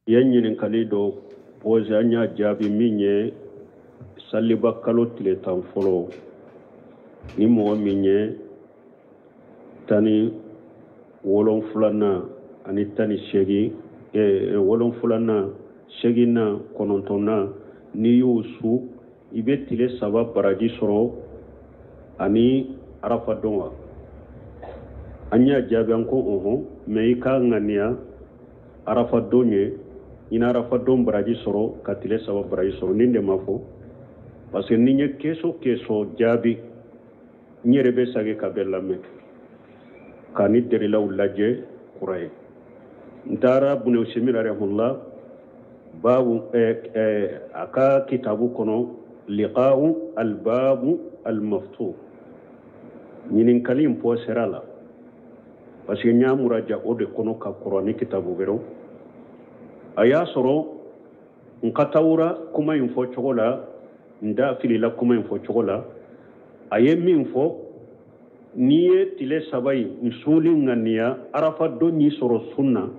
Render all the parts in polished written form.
I ye ɲininkali dɔ pose, an y'a jaabi min ye saliba kalo tile 10 fɔlɔ, ni mɔgɔ min ye 17nan ani 18, 7nan, 8nan, 9nan, n'i y'o su, i bɛ tile 3 baraji sɔrɔ ani arafa don wa? An y'a jaabi an ko ɔhɔn, mɛ i k'a ŋaniya arafa don ye, i na arafa don baraji sɔrɔ ka tile 3 baraji sɔrɔ. Nin de ma fɔ parce que ni n ye keso keso jaabi, n yɛrɛ bɛ sagi ka bɛɛ lamɛn ka ni derilaw lajɛ kura ye. N taara Bune Usaimin rahimahullah babu, a ka kitabu kɔnɔ liqa'u albabu almaftuh, ɲininkali in pɔsera la parce que n y'a muraja o de kɔnɔ ka kɔrɔ ni kitabu wɛrɛw. A y'a sɔrɔ n ka tawura kuma in fɔ cogo la, n da filila kuma in fɔ cogo la. A ye min fɔ, n'i ye tile 3 in n sunli ŋaniya, arafa don y'i sɔrɔ sun na,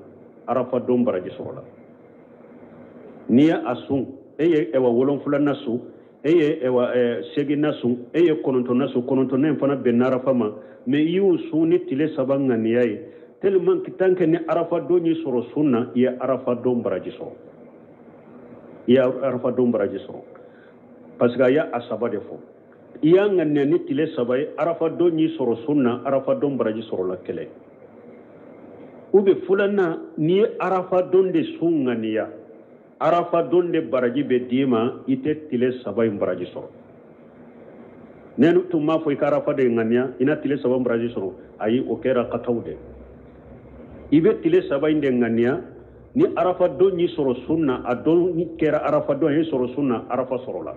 arafa don baraji sɔrɔ la. N'i ye a sun, e ye ɛwa 7nan sun, e ye ɛwa 8nan sun, e ye 9nan sun, 9nan in fana bɛnna arafa ma, mɛ i y'o sun ni tile 3 ŋaniya ye, tellement que tant que ni arafa don y'i sɔrɔ sun na, i ye arafa don baraji sɔrɔ. I ye arafa don baraji sɔrɔ parce que a y'a 3 de fɔ. I y'a ŋaniya ni tile 3 ye, arafa don y'i sɔrɔ sun na, arafa don baraji sɔrɔ la kɛlɛ. Ou bien filanan, n'i ye arafa don de sun ŋaniya, arafa don de baraji bɛ d'i ma, i tɛ tile 3 in baraji sɔrɔ. Ne tun m'a fɔ i ka arafa de ŋaniya, i na tile 3 baraji sɔrɔ. Ayi, o kɛra kataw de. I bɛ tile 3 in de ŋaniya, ni arafa don y'i sɔrɔ sun na, a don kɛra arafa don y'i sɔrɔ sun na, arafa sɔrɔla.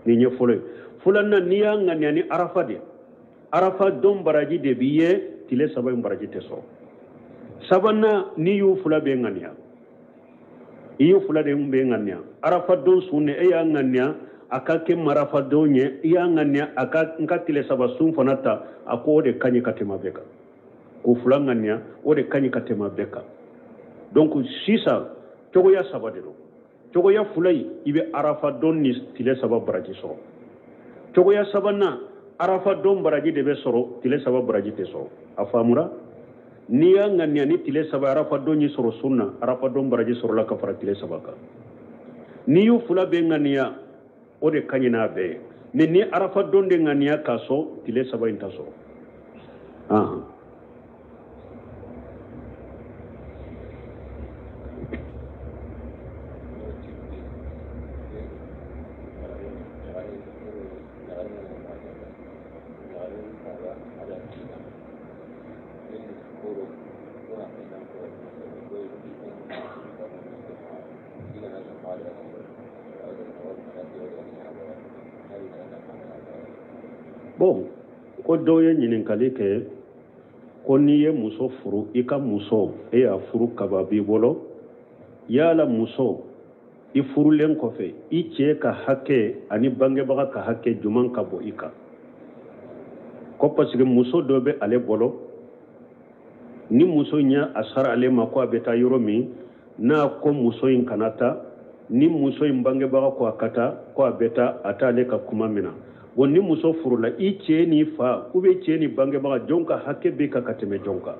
Nin ye fɔlɔ ye. Filanan, n'i y'a ŋaniya ni arafa de, arafa don baraji de b'i ye, tile 3 in baraji tɛ sɔrɔ. Sabanan, n'i y'u fila bɛɛ ŋaniya, i y'u fila de bɛɛ ŋaniya, arafa don sun de, e y'a ŋaniya a ka kɛ marafa don ye, i y'a ŋaniya a ka n ka tile 3 sun fana ta, a ko o de ka ɲi ka tɛmɛ bɛɛ kan. K'o fila ŋaniya, o de ka ɲi ka tɛmɛ bɛɛ kan. Donc sisan cogoya 3 de don. Cogoya fila in, i bɛ arafa don ni tile 3 baraji sɔrɔ. Cogoya sabanan, arafa don baraji de bɛ sɔrɔ, tile 3 baraji tɛ sɔrɔ. A faamura? N'i y'a ŋaniya ni tile 3 arafa don y'i sɔrɔ sun na, arafa don baraji sɔrɔla ka fara tile 3 kan. N'i y'u fila bɛɛ ŋaniya, o de ka ɲi n'a bɛɛ ye. Mais ni arafa don de ŋaniya k'a sɔn, tile 3 in t'a sɔrɔ. Bon, ko dɔw ye ɲininkali kɛ ko n'i ye muso furu, i ka muso, e y'a furu kaba b'i bolo, yala muso i furulen kɔfɛ, i cɛ ka hakɛ ani bangebaga ka hakɛ jumɛn ka bon i kan? Ko parce que muso dɔ bɛ ale bolo, ni muso in y'a sara ale ma ko a bɛ taa yɔrɔ min, n'a ko muso in kana taa, ni muso in bangebaga ko a ka taa, ko a bɛ taa, a t'ale ka kuma minɛ. Bon, ni muso furula, i cɛ ni fa ou bien cɛ ni bangebaga, jɔn ka hakɛ bɛ kan ka tɛmɛ jɔn kan?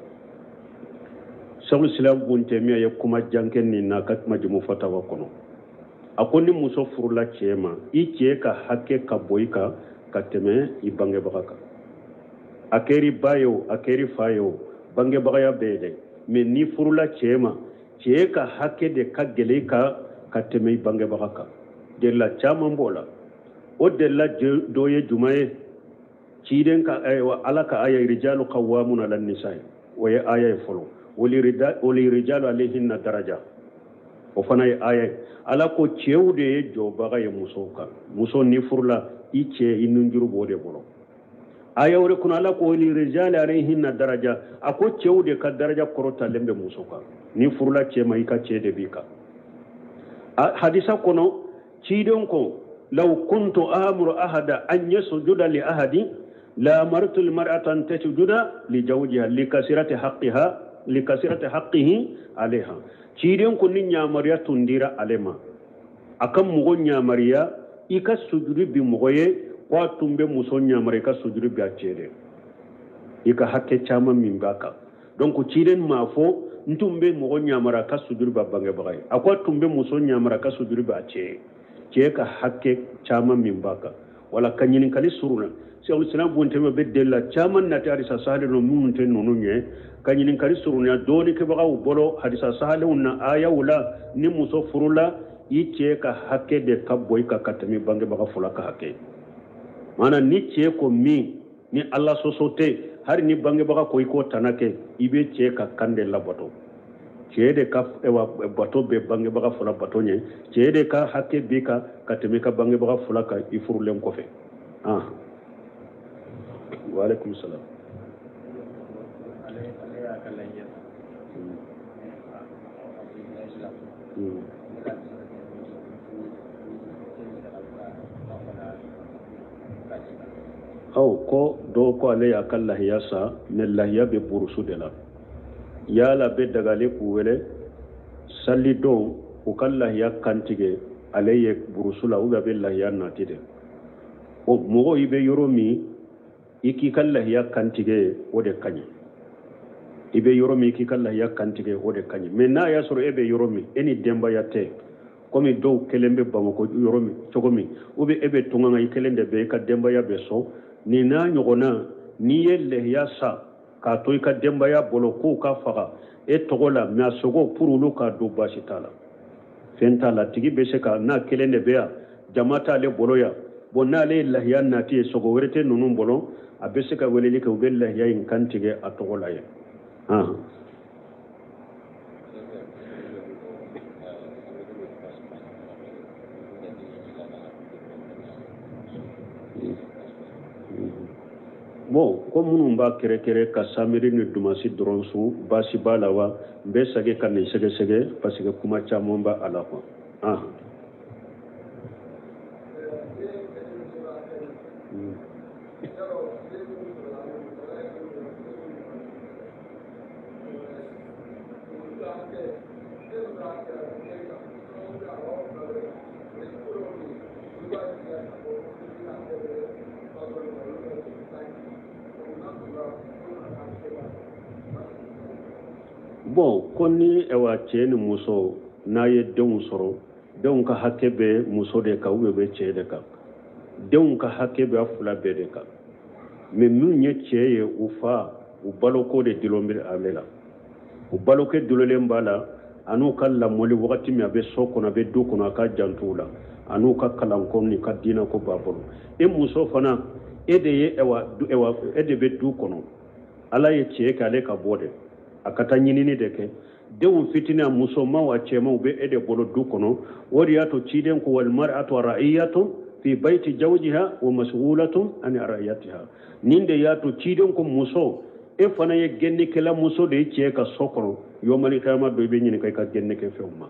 Sɛku Silam Bun Tɛmiya ye kuma jan kɛ nin na ka Majumu Fatawa kɔnɔ. A ko ni muso furula cɛ ma, i cɛ ka hakɛ ka bɔ i kan ka tɛmɛ i bangebaga kan. A kɛr'i ba ye o, a kɛr'i fa ye o, bangebagaya bɛ yen dɛ. Mais n'i furula cɛ ma, cɛ ka hakɛ de ka gɛlɛn i kan ka tɛmɛ i bangebaga kan. Delila caman b'o la. O delila dɔ ye jumɛn ye? Ciden ka, ayiwa, Ala ka aya rijalu qawwamuna ala nisa, o ye aya ye fɔlɔ. Wali rijalu alayhinna daraja, o fana ye aya ye. Ala ko cɛw de ye jɔbaga ye musow kan. Muso ni furula, i cɛ i nunjuru b'o de bolo. Aya wɛrɛ kɔnɔ, Ala ko wali rijali alayhinna daraja, a ko cɛw de ka daraja kɔrɔtalen bɛ muso kan. Ni furula cɛ ma, i ka cɛ de b'i kan. Hadisa kɔnɔ, ciden ko law kuntu amuru ahada an yasjuda li ahadi la amartu almar'ata an tasjuda li zawjiha li kasirati haqqiha Likasirati haqqihi alayha. Ciden ko ni ɲamariya tun dira ale ma, a ka mɔgɔ ɲamariya i ka sujudi bi mɔgɔ ye, ko a tun bɛ muso ɲamariya i ka sujudi bi a cɛ de, i ka hakɛ caman min b'a kan. Donc ciden m'a fɔ n tun bɛ mɔgɔ ɲamariya ka sujudi b'a bangebaga ye, a ko a tun bɛ muso ɲamariya ka sujudi b'a cɛ ye, cɛ ka hakɛ caman min b'a kan. Wala ka ɲininkali surun na, Sɛku Silam bun Taymiya bɛ delila caman nati hadisa sahalenw minnu tɛ ninnu ye, ka ɲininkali surunya dɔɔnikɛbagaw bolo hadisa sahalenw na ayaw la, ni muso furula i cɛ ka hakɛ de ka bon i kan ka tɛmɛ bangebaga fila ka hakɛ. Maana ni cɛ ko min ni Ala sɔsɔ tɛ, hali ni bangebaga ko i k'o tana kɛ, i bɛ cɛ ka kan de labato. Cɛ de ka bato bɛ bangebaga fila bato ɲɛ, cɛ de ka hakɛ b'i kan ka tɛmɛ i ka bangebaga fila kan i furulen kɔfɛ. Wa alaikum salam. Aw ko dɔw ko ale y'a ka lahiya san, mais lahiya bɛ burusu de la. Yala bɛ dagale k'u wele sali don u ka lahiya kantigɛ ale ye burusu la, ou bien a bɛ lahiya nati de. O mɔgɔ i bɛ yɔrɔ min i k'i ka lahiya kantigɛ, o de ka ɲi. I bɛ yɔrɔ min i k'i ka lahiya kantigɛ, o de ka ɲi. Mais n'a y'a sɔrɔ e bɛ yɔrɔ min, e ni denbaya tɛ, komi dɔw kelen bɛ Bamakɔ yɔrɔ min cogo min, ou bien e bɛ tunga i kelen de bɛ, i ka denbaya bɛ so, nin n'a ɲɔgɔnna, n'i ye lahiya san k'a to i ka denbaya bolo k'u ka faga e tɔgɔ la, mais a sogo pour olu k'a don, baasi t'a la, fɛn t'a la. Tigi bɛ se ka n'a kelen de bɛ yan, jama t'ale bolo yan, bon n'ale ye lahiya nati ye, sogo wɛrɛ tɛ ninnu bolo, a bɛ se ka weleli kɛ, u bɛ lahiya in kan tigɛ a tɔgɔ la yen. Bon, ko minnu b'a kɛrɛkɛrɛ ka samedi ni dimanche dɔrɔn sun, baasi b'a la wa? N bɛ segin ka nin sɛgɛsɛgɛ parce que kuma caman b'a la quoi. Bon, ko ni ɛwa cɛ ni muso n'a ye denw sɔrɔ, denw ka hakɛ bɛ muso de kan ou bien bɛ cɛ de kan? Denw ka hakɛ bɛ a fila bɛɛ de kan, mais min ye cɛ ye, u fa u baloko de dulon bɛ ale la, u baloko dulolen b'a la, an'u ka lamɔli wagati min a bɛ so kɔnɔ, a bɛ du kɔnɔ, a ka janto u la, an'u ka kalanko ni ka diinɛko b'a bolo. E muso fana, e de ye ɛwa ɛwa e de bɛ du kɔnɔ, Ala ye cɛ kɛ ale ka bɔ de, a ka taa ɲinini de kɛ. Denw fitinin, a musomanw a cɛmanw bɛ e de bolo du kɔnɔ. O de y'a to ciden ko wal mar'atu ra'iyatun fi bayti zawjiha wa mas'ulatun an ra'iyatiha. Nin de y'a to ciden ko muso, e fana ye gɛnnikɛla muso de ye cɛ ka so kɔnɔ, yomali kiyama don i bɛ ɲininka i ka gɛnnikɛ fɛnw ma.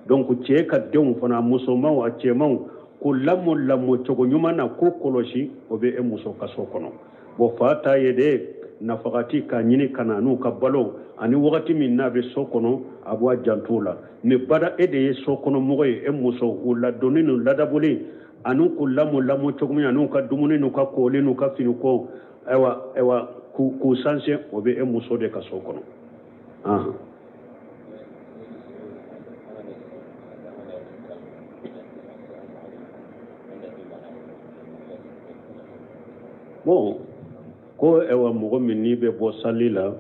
Donc cɛ ka denw fana, a musomanw a cɛmanw, ko lamɔ lamɔ cogo ɲuman na, ko kɔlɔsi, o bɛ e muso ka so kɔnɔ. Bon, fa ta ye de nafagati k'a ɲini ka na n'u ka balo, ani wagati min n'a bɛ so kɔnɔ a b'a janto la. Mais bada e de ye so kɔnɔ mɔgɔ ye, e muso, u ladonni n'u ladaboli ani k'u lamɔ lamɔ cogo min, ani u ka dumuni n'u ka koli n'u ka finiko, ayiwa ayiwa k'u sanse, o bɛ e muso de ka so kɔnɔ. Bon, ko ɛwa mɔgɔ min n'i bɛ bɔ sali la,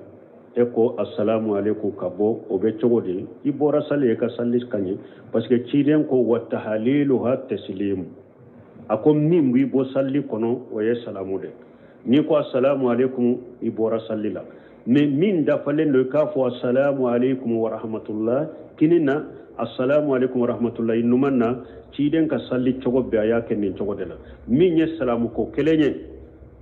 e ko asalamu aleykum ka bɔ, o bɛ cogo di? I bɔra sali, e ka sali ka ɲɛ, parce que ciden ko wa tahaliluha taslimu, a ko min b'i bɔ sali kɔnɔ o ye salamu de. N'i ko asalamu aleykum, i bɔra sali la. Mais min dafalen don, i k'a fɔ asalamu aleykum wa rahmatullah kini na, asalamu aleykum wa rahmatullah numan na. Ciden ka sali cogo bɛɛ a y'a kɛ nin cogo de la. Min ye salamu ko kelen ye,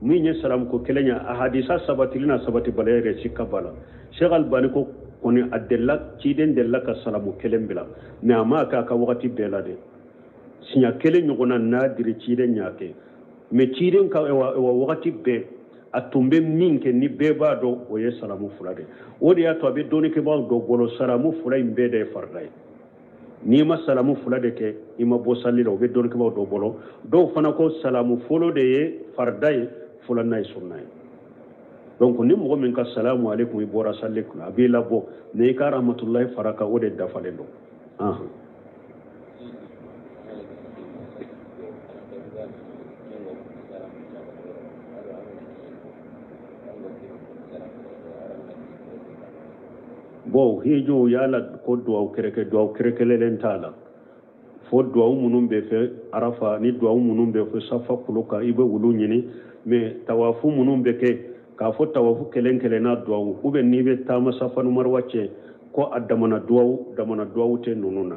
min ye salamu ko kelen ye, a hadisa sabatili n'a sabatibaliya yɛrɛ si ka b'a la. Cheikh Albani ko kɔni a delila, ciden delila ka salamu kelen bila, mais a m'a kɛ a ka wagati bɛɛ la dɛ. Siɲɛ kelen ɲɔgɔnna nadiri ciden y'a kɛ, mais ciden ka wagati bɛɛ A tun bɛ min kɛ ni bɛɛ b'a dɔn, o ye salamu fila de. O de y'a to a bɛ dɔnnikɛbaaw dɔ bolo, salamu fila in bɛɛ de ye farida ye. N'i ma salamu fila de kɛ, i ma bɔ sali la. O bɛ dɔnnikɛbaaw dɔ bolo. Dɔw fana ko salamu fɔlɔ de ye farida ye, filanan ye sunna ye. Donc ni mɔgɔ min ka salamu aleykum, i bɔra sali kunna, a b'i labɔ. Mais i ka rahmatulahi fara kan, o de dafalen don. Bon, hijiw yala ko duwawu kɛrɛkɛ, duwawu kɛrɛkɛlɛlen t'a la. Fo duwawu minnu bɛ fɛ Arafa ni duwawu minnu bɛ fɛ Safa kulu kan, i bɛ olu ɲini. Mais tawafu minnu bɛ kɛ, k'a fɔ tawafu kelen kelen n'a duwawu, ou bien n'i bɛ taama Safa ni Marwa cɛ, ko a damana duwawu, damana duwawu tɛ ninnu na.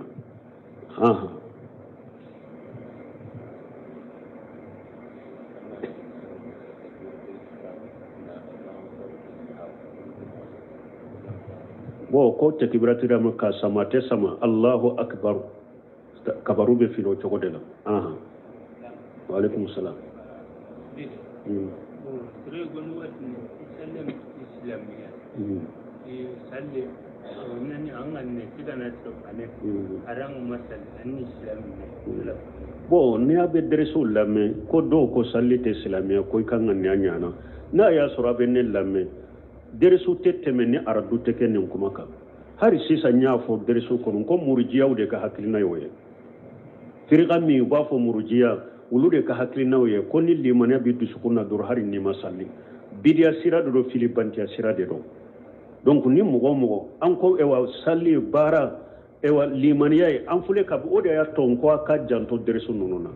Bon, ko takbiratul ihram ka sama tɛ sama, Allahu akbar, kabaru bɛ fili o cogo de la. Wa alaikum salam. Bon, n'i y'a bɛ dɛrɛsiw lamɛn, ko dɔw ko sali tɛ silamɛya, ko i kan ka nin ɲana. N'a y'a sɔrɔ a bɛ ne lamɛn, dɛrɛsiw tɛ tɛmɛ ni aradu tɛ kɛ nin kuma kan. Hali sisan n y'a fɔ dɛrɛsiw kɔnɔ ko murujiyaw de ka hakilina y'o ye. Firika min u b'a fɔ murujiya, olu de ka hakilinaw ye ko ni limaniya bɛ dusukun na dɔrɔn, hali n'i ma sali, bidiya sira de don, filibantiya sira de don. Donc ni mɔgɔ o mɔgɔ an ko ewa sali baara ewa limaniya ye, an filɛ ka o de y'a to n ko a ka janto dɛrɛsu ninnu na.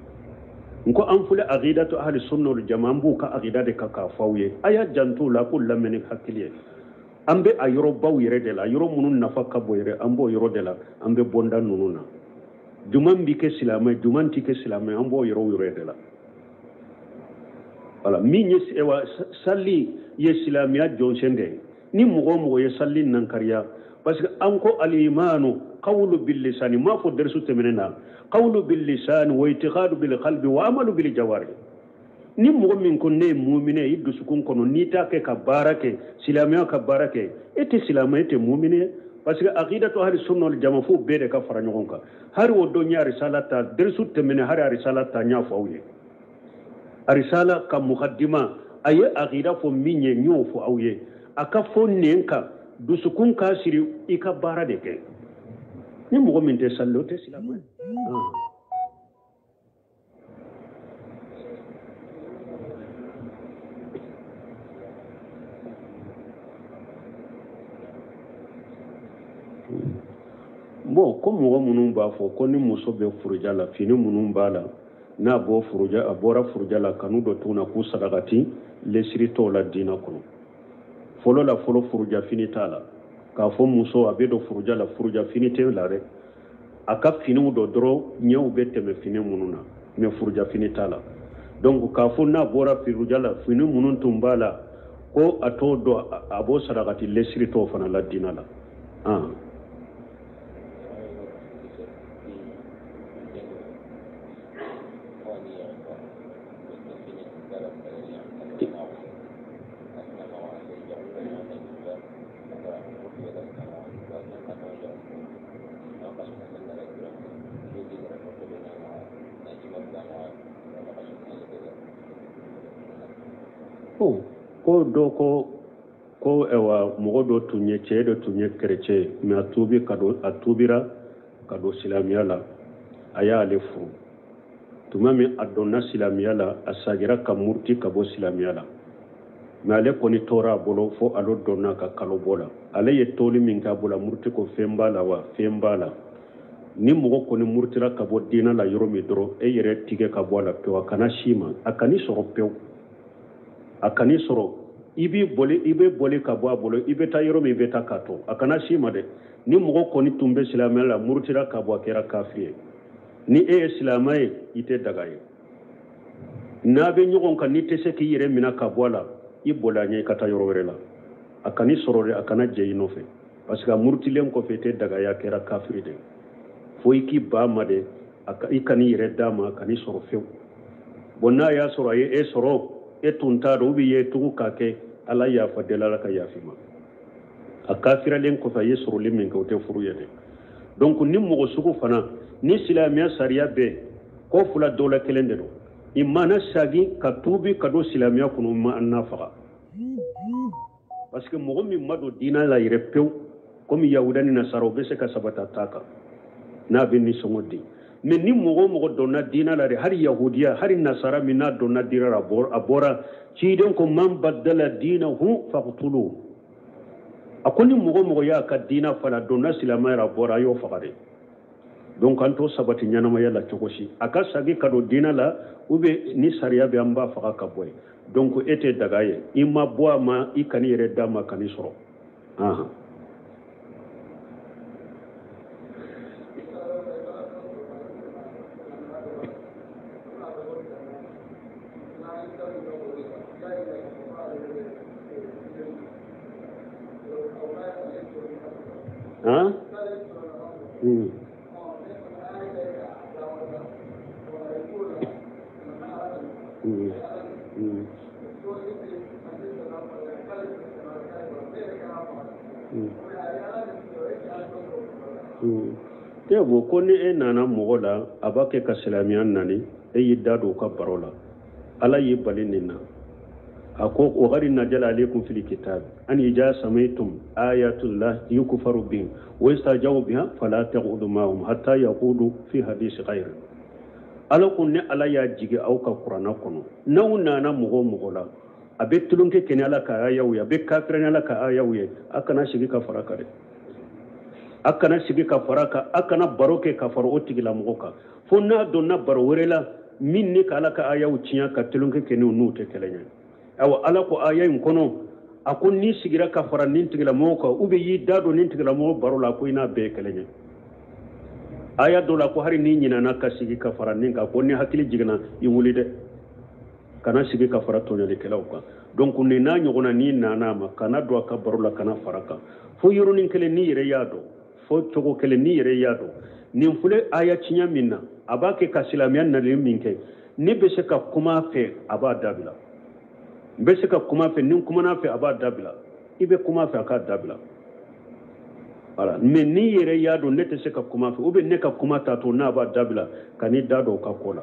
N ko an filɛ aqidatu ahli sunna wal jamaa, an b'u ka aqida de kan k'a fɔ aw ye. A y'a janto la k'u lamɛn ni hakili ye. An bɛ a yɔrɔbaw yɛrɛ de la, yɔrɔ minnu nafa ka bon yɛrɛ, an b'o yɔrɔ de la. An bɛ bɔnda ninnu na, juman bi kɛ silamɛ, juman ti kɛ silamɛ, an b'o yɔrɔ yɛrɛ de la. Wala min ye ewa sali ye silamɛya jɔnsen de ye. Ni mɔgɔ o mɔgɔ ye sali nankariya, parce que an ko alimanu qawlu bil lisani, m'a fɔ dɛrɛsu tɛmɛnen na, qawlu bil lisani wa itiqadu bil qalbi wa amalu bil jawari. Ni mɔgɔ min ko ne ye mumine ye i dusukun kɔnɔ, n'i t'a kɛ ka baara kɛ, silamɛya ka baara kɛ, e tɛ silamɛ, e tɛ mumine ye. Parce que aqidatu ahli sunna wal jamaa, fo bɛɛ de ka fara ɲɔgɔn kan. Hali o don n ye arisala ta dɛrɛsu tɛmɛnen, hali arisala ta n y'a fɔ aw ye. Arisala ka mukaddima a ye aqida fɔ min ye, n y'o fɔ aw ye. A ka fɔ nɛn kan, dusukun k'a siri, i ka baara de kɛ. Ni mɔgɔ min tɛ sali, o tɛ silamɛ ye. Bon, ko mɔgɔ minnu b'a fɔ ko ni muso bɛ furuja la, fini minnu b'a la, n'a bɔ furuja, a bɔra furuja la, kanu dɔ tun na k'u sadakati, lesiri t'o la diinɛ kɔnɔ. Fɔlɔ la, fɔlɔ furuja fini t'a la. K'a fɔ muso a bɛ don furuja la, furuja fini tɛ la dɛ. A ka finiw dɔ dɔrɔn, ɲɛw bɛ tɛmɛ fini minnu na, mais furuja fini t'a la. Donc k'a fɔ n'a bɔra furuja la, fini minnu tun b'a la, ko a t'o dɔn, a b'o sadakati, lesiri t'o fana la diinɛ la. Ko dɔ ko ɛwa mɔgɔ dɔ tun ye, cɛ dɔ tun ye kerecɛn ye, mais a tuubi ka don, a tuubira ka don silamɛya la, a y'ale furu. Tuma min a donna silamɛya la, a sagira ka muruti ka bɔ silamɛya la, mais ale kɔni tora a bolo fo ale donna ka kalo bɔ la. Ale ye toli min k'a bolo, muruti ko fɛn b'a la wa fɛn b'a la. Ni mɔgɔ kɔni murutira ka bɔ diinɛ la yɔrɔ min dɔrɔn, e yɛrɛ tigɛ ka bɔ a la pewu, a kana si ma, a kan'i sɔrɔ pewu, a kan'i sɔrɔ. I b'i boli, i bɛ boli ka bɔ a bolo, i bɛ taa yɔrɔ min, i bɛ taa k'a to, a kana si ma dɛ. Ni mɔgɔ kɔni tun bɛ silamɛya la, murutira ka bɔ, a kɛra kafiri ye. Ni e ye silamɛ ye, i tɛ daga ye. N'a bɛ ɲɔgɔn kan, n'i tɛ se k'i yɛrɛ minɛ ka bɔ a la, i boli a ɲɛ, i ka taa yɔrɔ wɛrɛ la. A kan'i sɔrɔ dɛ, a kana jɛ i nɔfɛ, parce que a murutilen kɔfɛ, i tɛ daga ye, a kɛra kafiri de ye. Fo i k'i ba ma de, i kan'i yɛrɛ d'a ma, a kan'i sɔrɔ fewu. Bon, n'a y'a sɔrɔ a ye e sɔrɔ, E tun t'a dɔn ou bien i ye tugu k'a kɛ, Ala yafa deli, Ala ka yafa i ma. A kafiralen kɔfɛ a ye sɔrɔli min kɛ, o tɛ furu ye dɛ. Donc ni mɔgɔ sugu fana ni silamɛya sariya bɛɛ ko fila dɔ la kelen de don, i mana sagin ka tuubi ka don silamɛya kɔnɔ, ma an n'a faga, parce que mɔgɔ min ma don diinɛ la yɛrɛ pewu, komi yahuda ni nasara, o bɛ se ka sabata ta kan n'a bɛ nisɔngɔ di. Mais ni mɔgɔ o mɔgɔ donna diinɛ la de, hali yahudiya, hali nasara min n'a donna diinɛ la, a bɔra ciden ko man baddala diinahu faqtuluhu. A ko ni mɔgɔ o mɔgɔ y'a ka diinɛ falen, a donna silamɛya la, a bɔra, a y'o faga de. Donc an t'o sabati ɲɛnamaya la cogo si, a ka sagi ka don diinɛ la ou bien ni sariya bɛ an b'a faga ka bɔ yen. Donc e tɛ daga ye, i ma bɔ a ma, i kan'i yɛrɛ d'a ma, kan'i sɔrɔ. Ahan. Han? Te bo ko ni e nana mɔgɔ la, a b'a kɛ ka silamɛya nani, e y'i da don u ka baro la, Ala y'i bali nin na. A ko wa qad nazala alaykum fil kitab an idha sami'tum ayatullah yukfaru biha wa yustahza'u biha fala taqudu ma'ahum hatta yaqudu fi hadisi ghayri. Ala ko ne Ala y'a jigi aw ka kuranna kɔnɔ, n'aw nana mɔgɔ o mɔgɔ la, a bɛ tulonkɛ kɛ ni Ala ka ayaw ye, a bɛ kafiri ni Ala ka ayaw ye, a kana sigi ka fara kan dɛ, a kana sigi ka fara kan, a kana baro kɛ ka fara o tigilamɔgɔ kan, fo n'a donna baro wɛrɛ la min ni ka Ala ka ayaw tiɲɛ ka tulonkɛ kɛ n'u tɛ kelen ye. Awa Ala ko aya in kɔnɔ, a ko n'i sigira ka fara nin tigilamɔgɔ kan, ou bien y'i da don nin tigilamɔgɔ baro la, ko i n'a bɛɛ ye kelen ye. Aya dɔ la ko hali n'i ɲinana ka sigi ka fara nin kan, ko ni hakili jiginna i wuli dɛ, kana sigi ka fara tɔɲɔlikɛlaw kan. Donc nin n'a ɲɔgɔnna, n'i nana a ma, kana don a ka baro la, kana fara kan, fo yɔrɔnin kelen n'i yɛrɛ y'a dɔn, fo cogo kelen n'i yɛrɛ y'a dɔn nin filɛ aya tiɲɛ min na, a b'a kɛ ka silamɛya nali min kɛ, ne bɛ se ka kuma a fɛ, a b'a dabila. N bɛ se ka kuma a fɛ, ni n kumana a fɛ, a b'a dabila. I bɛ kuma a fɛ, a k'a dabila. Voilà. Mais n'i yɛrɛ y'a dɔn ne tɛ se ka kuma a fɛ, ou bien ne ka kuma t'a to n'a b'a dabila, ka n'i da don o ka ko la.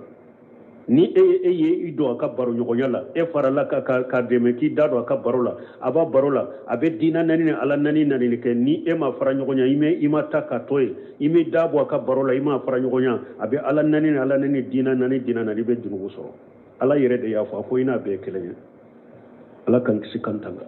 Ni e ye i don a ka baro ɲɔgɔnya la, e farala ka dɛmɛ k'i da don a ka baro la, a b'a baro la, a bɛ diinɛ nani ni Ala nani nani kɛ, ni e ma fara ɲɔgɔn ɲa, i ma ta ka to yen, i m'i da bɔ a ka baro la, i ma fara ɲɔgɔn ɲa, a bɛ Ala nani ni Ala nani, diinɛ nani, diinɛ nani, i bɛ junubu sɔrɔ. Ala yɛrɛ de y'a fɔ, a ko i n'a bɛɛ ye kelen ye. Ala k'an kisi k'an tanga.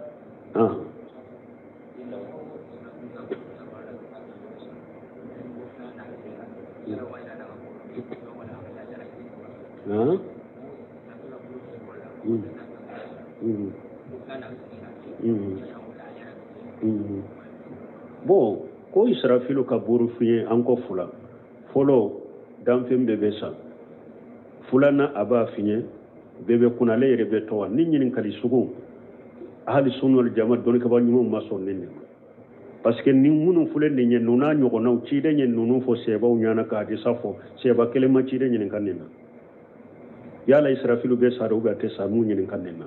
Bon, ko Israfilu ka buru fiɲɛ an ko fila. Fɔlɔ, danfɛn bɛɛ bɛ sa. Filanan, a b'a fiɲɛ bɛɛ bɛ kunna, ale yɛrɛ bɛ to wa. Ni ɲininkali sugu ahali sunna wal jama dɔnnikɛbaa ɲumanw ma sɔn nin de ma, parce que ni minnu filɛ nin ye, ninnu n'a ɲɔgɔnnaw, ciden ye ninnu fɔ sɛbaw ɲɛna ka hadisa fɔ, sɛba kelen ma ciden ɲininka nin na. Yala Israfilu bɛ sa de ou bien a tɛ sa, m'u ɲininka nin na.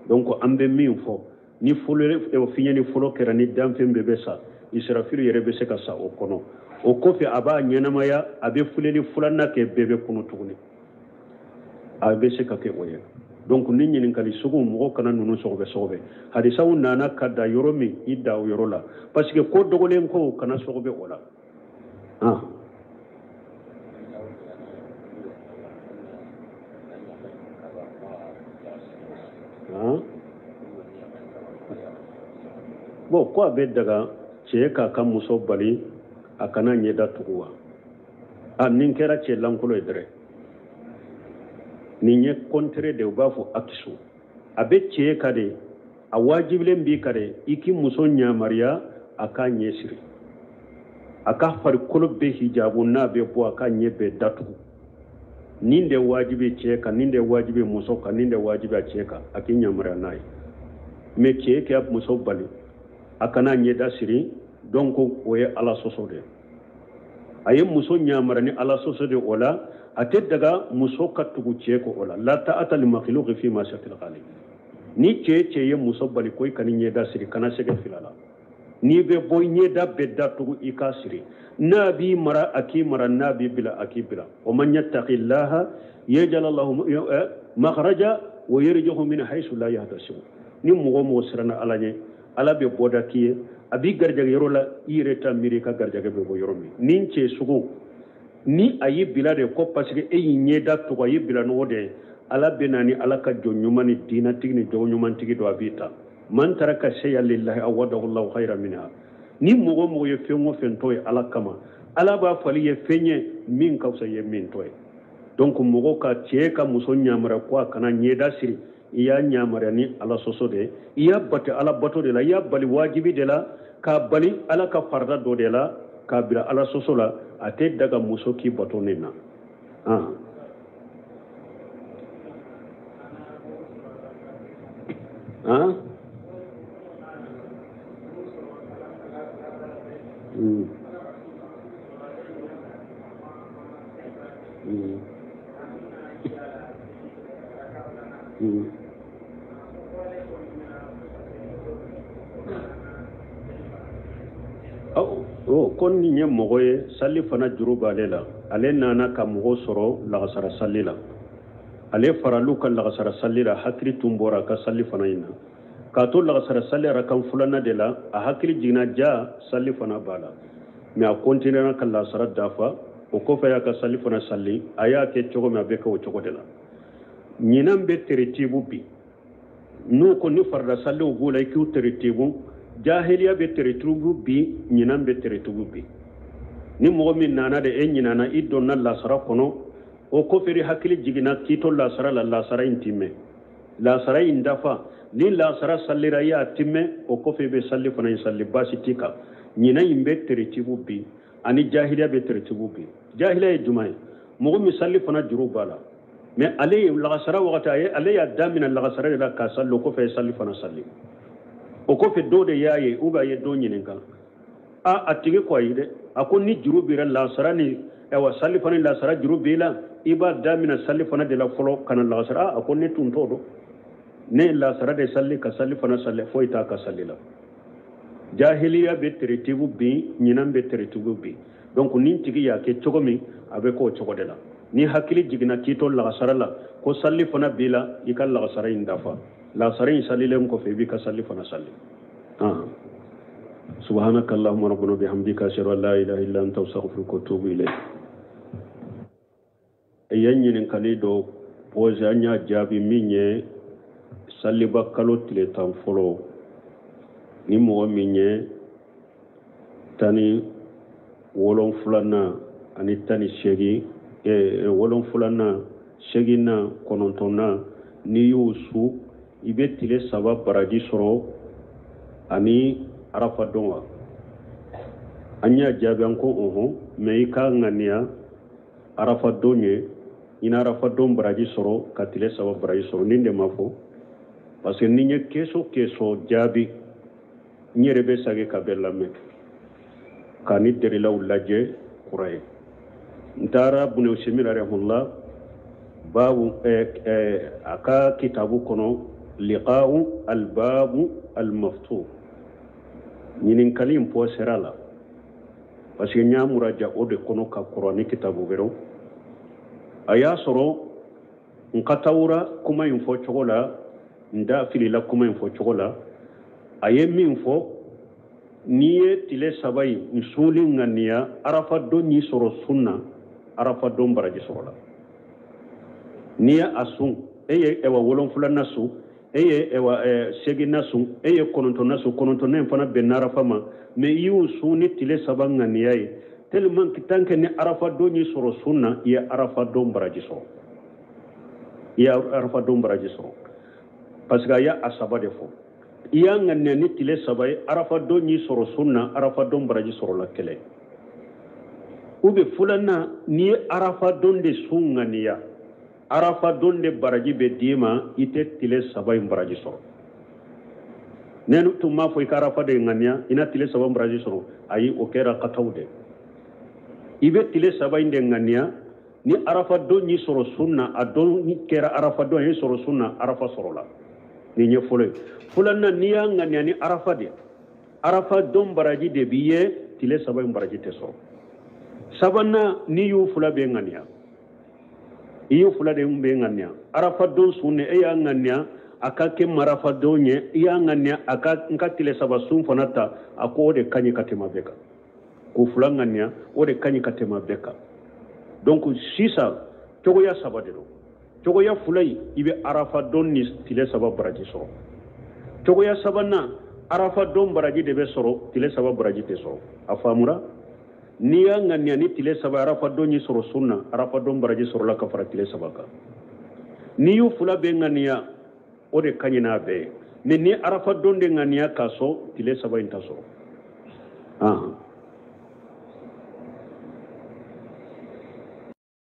Donc an bɛ min fɔ, ni fiɲɛni fɔlɔ kɛra, ni danfɛn bɛɛ bɛ sa, Israfilu yɛrɛ bɛ se ka sa o kɔnɔ. O kɔfɛ a b'a ɲɛnamaya, a bɛ filɛli filanan kɛ, bɛɛ bɛ kunu tuguni. A bɛ se ka kɛ o ye. Donc ni ɲininkali sugu mɔgɔ kana ninnu sɔgɔbɛ sɔgɔbɛ. Hadisaw nana ka da yɔrɔ min, i da o yɔrɔ la, parce que ko dogolen ko kana sɔgɔbɛ o la. Bon, ko a bɛ daga cɛ k'a ka muso bali a kana ɲɛda tugu wa? A nin kɛra cɛ lankolon ye dɛrɛ. Nin ye contraire de, u b'a fɔ akisu. A bɛ cɛ ka de, a wajibilen b'i ka de, i k'i muso ɲamariya a k'a ɲɛ siri, a ka farikolo bɛɛ hijabu, n'a bɛ bɔ a ka ɲɛ bɛɛ datugu. Nin de wajibi cɛ kan, nin de wajibi muso kan, nin de wajibi a cɛ kan, a k'i ɲamariya n'a ye. Mais cɛ k'a muso bali a kana ɲɛda siri, donc o ye Ala sɔsɔ de ye. A ye muso ɲamara ni Ala sɔsɔ de o la. A tɛ daga muso ka tugu cɛ kɔ o la. La ta'ata li makhluqi fi ma'siyatil khaliq. Ni cɛ ye muso bali ko i kana ɲɛda siri, kana sɛgɛ fila la. N'i bɛ bɔ, ɲɛda bɛɛ datugu, i k'a siri. N'a b'i mara, a k'i mara. N'a b'i bila, a k'i bila. Wa man yattaqillaha yaj'al lahu makhraja wa yarzuqhu min haythu la yahtasib. Ni mɔgɔ o mɔgɔ siranna Ala ɲɛ, Ala bɛ bɔda k'i ye, a b'i garijɛgɛ yɔrɔ la, i yɛrɛ t'a miiri i ka garijɛgɛ bɛ bɔ yɔrɔ min. Ni cɛ sugu ni a y'i bila de ko parce que e y'i ɲɛda tugu, a y'i bila n'o de ye, Ala bɛ na ni Ala ka jɔn ɲuman ni diinatigi ni jogo ɲumantigi dɔ, a b'i ta. Man taraka shay'an lillahi awadahu Allahu khayran minha. Ni mɔgɔ o mɔgɔ ye fɛn o fɛn to ye Ala kama, Ala b'a fali ye fɛn ye min ka fisa ye min to ye. Donc mɔgɔ ka cɛ ka muso ɲamara ko a kana ɲɛda siri, i y'a ɲamara ni Ala sɔsɔ de ye, i y'a bato Ala bato de la, i y'a bali wajibi de la, k'a bali Ala ka farida dɔ de la, k'a bila Ala sɔsɔ la. A tɛ daga muso k'i bato nin na. Ko nin ye mɔgɔ ye, sali fana juru b'ale la. Ale nana ka mɔgɔ sɔrɔ lagasara sali la, ale faral'u ka lagasara sali la, hakili tun bɔra a ka sali fana in na. K'a to lagasara sali arakan filanan de la, a hakili jiginna ja sali fana b'a la, mais a continuera ka lagasara dafa. O kɔfɛ y'a ka sali fana sali, a y'a kɛ cogo min, a bɛ kɛ o cogo de la. Ɲinan bɛ teretibu bi, n'u ko ni farida saliw b'u la, i k'u teretibu. Jahiliya bɛ teretibu bi, ɲinan bɛ teretibu bi. Ni mɔgɔ min nana de, e ɲinana, i donna lasara kɔnɔ, o kɔfɛ i hakili jiginna k'i to lasara la, lasara in timɛ, lasara in dafa. Ni lasara salira, i y'a timɛ, o kɔfɛ i bɛ sali fana in sali, baasi t'i kan. Ɲinan in bɛ teretibu bi, ani jahiliya bɛ teretibu bi. Jahiliya ye jumɛn ye? Mɔgɔ min sali fana juru b'a la, mais ale ye lagasara wagati, a ye ale y'a daminɛ lagasara de la k'a sali, o kɔfɛ ye sali fana sali. O kɔfɛ dɔw de y'a ye, ou bien a ye dɔ ɲininka, a tigi ko ayi dɛ, a ko ni juru b'i la lasara ni ayiwa sali fana lasara juru b'i la, i b'a daminɛ sali fana de la fɔlɔ ka na lagasara. A ko ne tun t'o dɔn, ne ye lasara de sali ka sali fana sali, foyi t'a ka sali la. Jahiliya bɛ teretibu bin, ɲinan bɛ teretibu bin. Donc ni tigi y'a kɛ cogo min, a bɛ k'o cogo de la. Ni hakili jiginna k'i to lagasara la ko sali fana b'i la, i ka lagasara in dafa. Lagasara in salilen kɔfɛ, i b'i ka sali fana sali. Subhanaka Allahumma rabbana bihamdika, ashhadu an la ilaha illa anta, astaghfiruka wa atubu ilayk. I ye ɲininkali dɔ posé, an y'a jaabi min ye saliba kalo tile 10 fɔlɔ. Ni mɔgɔ min ye 17nan ani 18, 7nan, 8nan, 9nan, n'i y'o su, i bɛ tile 3 baraji sɔrɔ ani arafa don wa? An y'a jaabi an ko ɔhɔn, mais i k'a ŋaniya arafa don ye, i na arafa don baraji sɔrɔ ka tile 3 baraji sɔrɔ. Nin de ma fɔ, parce que ni n ye keso keso jaabi, n yɛrɛ bɛ sagi ka bɛɛ lamɛn ka ni derilaw lajɛ kura ye. N taara Bune Usemina rahimahullah babu, a ka kitabu kɔnɔ liqa'u albabu almaftuh, ɲininkali in pɔsera la, parce que n y'a muraja o de kɔnɔ ka kɔrɔ ni kitabu wɛrɛw. A y'a sɔrɔ n ka tawura kuma in fɔ cogo la, n da filila kuma in fɔ cogo la. A ye min fɔ, n'i ye tile 3 in n sunli ŋaniya, arafa don y'i sɔrɔ sun na, arafa don baraji sɔrɔ la. N'i ye a sun, e ye ɛwa 7nan sun, e ye ɛwa 8nan sun, e ye 9nan sun, 9nan in fana bɛnna arafa ma, mais i y'o sun ni tile 3 ŋaniya ye, tellement que tant que ni arafa don y'i sɔrɔ sun na, i ye arafa don baraji sɔrɔ. I ye arafa don baraji sɔrɔ, parce que a y'a 3 de fɔ. I y'a ŋaniya ni tile 3 ye, arafa don y'i sɔrɔ sun na, arafa don baraji sɔrɔ la kelen. Ou bien filanan, n'i ye arafa don de sun ŋaniya, arafa don de baraji bɛ d'i ma, i tɛ tile 3 in baraji sɔrɔ. Ne tun m'a fɔ i ka arafa de ŋaniya, i na tile 3 baraji sɔrɔ, ayi, o kɛra kataw de. I bɛ tile saba in de ŋaniya. Ni arafa don y'i sɔrɔ sun na, a don kɛra arafa don y'i sɔrɔ sun na, arafa sɔrɔla. Nin ye fɔlɔ ye. Filanan, n'i y'a ŋaniya ni arafa de, arafa don baraji de b'i ye, tile saba in baraji tɛ sɔrɔ. Sabanan, n'i y'u fila bɛɛ ŋaniya, i y'u fila de bɛɛ ŋaniya, arafa don sun ne, e y'a ŋaniya a ka kɛ marafa don ye, i y'a ŋaniya a ka n ka tile saba sun fana ta, a ko o de ka ɲi ka tɛmɛ bɛɛ kan. K'o fila ŋaniya, o de ka ɲi ka tɛmɛ bɛɛ kan. Donc sisan cogoya saba de don. Cogoya fila in, i bɛ arafa don ni tile saba baraji sɔrɔ. Cogoya sabanan, arafa don baraji de bɛ sɔrɔ, tile saba baraji tɛ sɔrɔ. A faamura? N'i y'a ŋaniya ni tile saba, arafa don y'i sɔrɔ sun na, arafa don baraji sɔrɔla ka fara tile saba kan. N'i y'u fila bɛɛ ŋaniya, o de ka ɲi n'a bɛɛ ye. Mais ni arafa don de ŋaniya k'a sɔn, tile saba in ta sɔrɔ.